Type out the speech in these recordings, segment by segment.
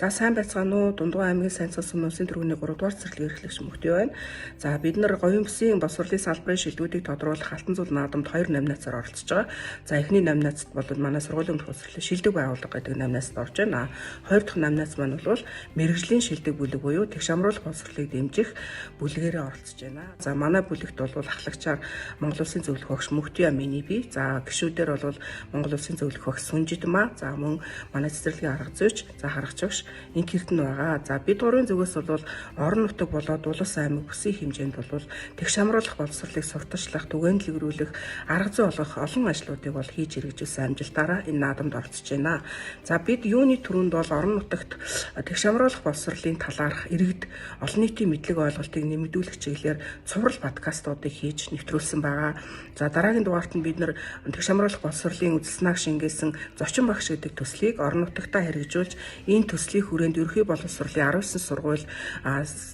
За сайн байцгаана уу? Дундгуй аймгийн сайн цэцэн улсын түргүүний 3 дугаар цэцэрлэгийн эрхлэгч Мөхтөө байна. За бид нар Говийн бүсийн боловсролын салбарын шилдэгүүдийг тодруулах Алтан зул наадамд 2 номинацаар оролцож байгаа. За эхний номинацид бол манай сургуулийн өмнөх боловсролын шилдэг байгууллага гэдэг номинацид орж байна. Хоёр дахь номинац маань бол мэргэжлийн шилдэг бүлэг буюу тэгш амруулах боловсролыг дэмжих бүлгээрээ оролцож байна. За манай бүлэгт бол ахлагчаар Монгол Улсын зөвлөх багш Мөхтөө миний би. За гишүүдээр бол Монгол Улсын зөвлөх багш Сүнжидмаа. За мөн манай цэцэрлэгийн арга зүйч, за харагч багш инх эрдэнэ байгаа. За бид гурвын зүгээс бол орон нутаг болоод улс аймаг бүсийн хэмжээнд бол тэгш амруулах боловсролыг сурталчлах, түгээн дэлгэрүүлэх, арга зүй олгох олон ажлуудыг бол хийж хэрэгжүүлсэн амжилтаараа энэ наадамд оролцож байна. За бид юуны түрүүнд бол орон нутагт тэгш амруулах боловсролын талаарх иргэд олон нийтийн мэдлэг ойлголтыг нэмэгдүүлэх чиглэлээр цуврал подкастуудыг хийж нэвтрүүлсэн байгаа. За дараагийн дугаарт нь бид нар тэгш амруулах боловсролын үзэлснаг шингээсэн зочин багш гэдэг төслийг орон нутагтаа хэрэгжүүлж энэ төслийн хүрээнд ерөнхий боловсролын 19 сургууль,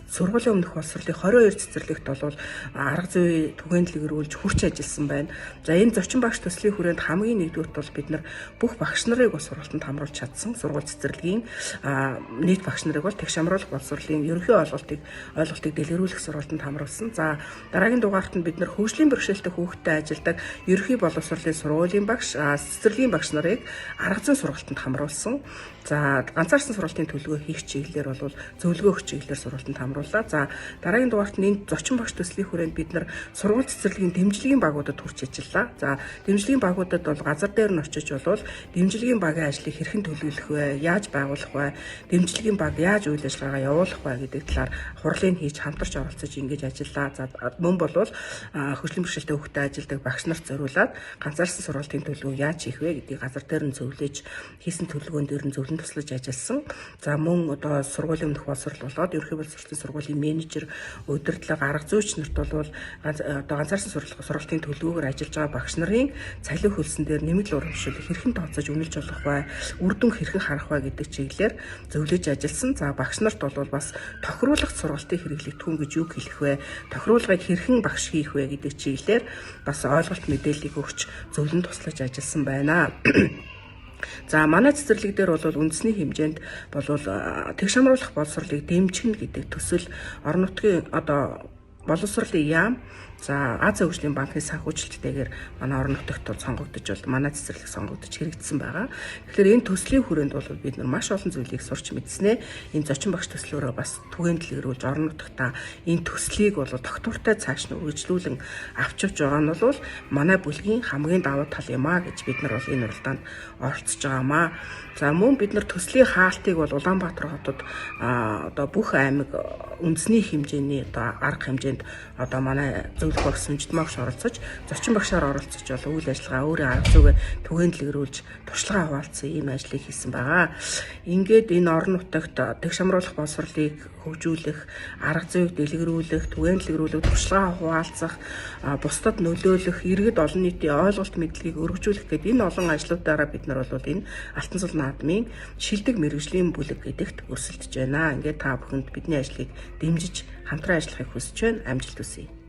сургуулийн өмнөх боловсролын 22 цэцэрлэгт бол арга зүй түгээн дэлгэрүүлж хүрч ажилласан байна. За энэ зочин багш төслийн хүрээнд хамгийн нэгдүгürt бол бид нар бүх багш нарыг бас сургалтанд хамруулж чадсан. Сургууль цэцэрлэгийн нийт багш нарыг бол тэгш амруулах боловсролын ерөнхий ойлголтыг дэлгэрүүлэх сургалтанд хамруулсан. За дараагийн дугаарт нь бид нар хөгжлийн бэрхшээлтэй хүүхдтэй ажилладаг ерөнхий боловсролын сургуулийн багш, цэцэрлэгийн багш нарыг арга зүйн сургалтанд хамруулсан. За ганцаарсан сургалтын төлөвлөгөө хийх чиглэлээр бол зөвлөгөө өгөх чиглэлээр сургалтанд хамрууллаа. За дараагийн дугаарт нь энэ зочин багш төслийн хүрээнд бид нар сургууль цэцэрлэгийн дэмжлэгийн багуудад хүрч ажиллаа. За дэмжлэгийн багуудад бол газар дээр нь очиж бол дэмжлэгийн багийн ажлыг хэрхэн төлөвлөх вэ, яаж байгуулах вэ, дэмжлэгийн баг яаж үйл ажиллагаагаа явуулах вэ гэдэг талаар хурлыг хийж хамтарч оролцож ингэж ажиллаа. За мөн болвол хөгжлийн бэрхшээлтэй хүүхдтэй ажилладаг багш нарт зориулаад ганцаарсан сургалтын төлөвлөгөө яаж хийх вэ гэдгийг газар дээр нь зөвлөж хийсэн төлөвлөгөөн дээр нь зөвлөн туслаж ажилласан. За мөн одоо сургуулийн өмнөх боловсрол болоод ерөнхий боловсролын сургуулийн менежер, удирдлага, арга зүйч нарт бол одоо ганцаарсан сургалтын төлөвлөгөөр ажиллаж байгаа багш нарын цалин хөлсөн дээр нэмэлт урамшууллыг хэрхэн тооцож үнэлж болох вэ, үр дүн хэрхэн харах вэ гэдэг чиглэлээр зөвлөж ажилласан. За багш нарт бол бас тохируулах сургалтын хэрэглэгдэхүүн гэж юу хэлэх вэ, тохируулгыг хэрхэн багш хийх вэ гэдэг чиглэлээр бас ойлголт мэдээллийг өгч зөвлөн туслаж ажилласан байна. За манай цэцэрлэг дээр бол үндэсний хэмжээнд бол тэгш амруулах боловсролыг дэмжих гэдэг төсөл орон нутгийн одоо боловсролын яам, за Азийн хөгжлийн банкны санхүүжилттэйгээр манай орон нутагт бол сонгогдож бол манай цэцэрлэг сонгогдож хэрэгжсэн байгаа. Тэгэхээр энэ төслийн хүрээнд бол бид нар маш олон зүйлийг сурч мэдснээ. Энэ зочин багш төслөөрөө бас түгээн дэлгэрүүлж орон нутагта энэ төслийг бол тогтвортой цааш нь үргэлжлүүлэн авч явж байгаа нь бол манай бүлгийн хамгийн давуу тал юм а гэж бид нар бол энэ уралдаанд оролцож байгаа маа. За мөн бид нар төслийн хаалтыг бол Улаанбаатар хотод одоо бүх аймаг үндэсний хэмжээний одоо арга хэмжээнд одоо манай зөвлөх багш Сүнжидмаа багш оролцож, зочин багшаар оролцож бол үйл ажиллагаа өөрийн арга зүгээ түгээн дэлгэрүүлж туршлага хуваалцсан ийм ажлыг хийсэн байгаа. Ингээд энэ орон нутагт тэгш амруулах боловсролыг хөгжүүлэх, арга зүйг дэлгэрүүлэх, түгээн дэлгэрүүлэх, туршлага хуваалцах, бусдад нөлөөлөх, иргэд олон нийтийн ойлголт мэдлэгийг өргөжүүлэх гэдэг энэ олон ажлуудаараа бид нар бол энэ Алтан зул наадмын шилдэг мэргэжлийн бүлэг гэдэгт өрсөлдөж байна. Ингээд та бүхэнд бидний ажлыг дэмжиж хамтран ажиллахыг хүсэж байна. Амжилт хүсье.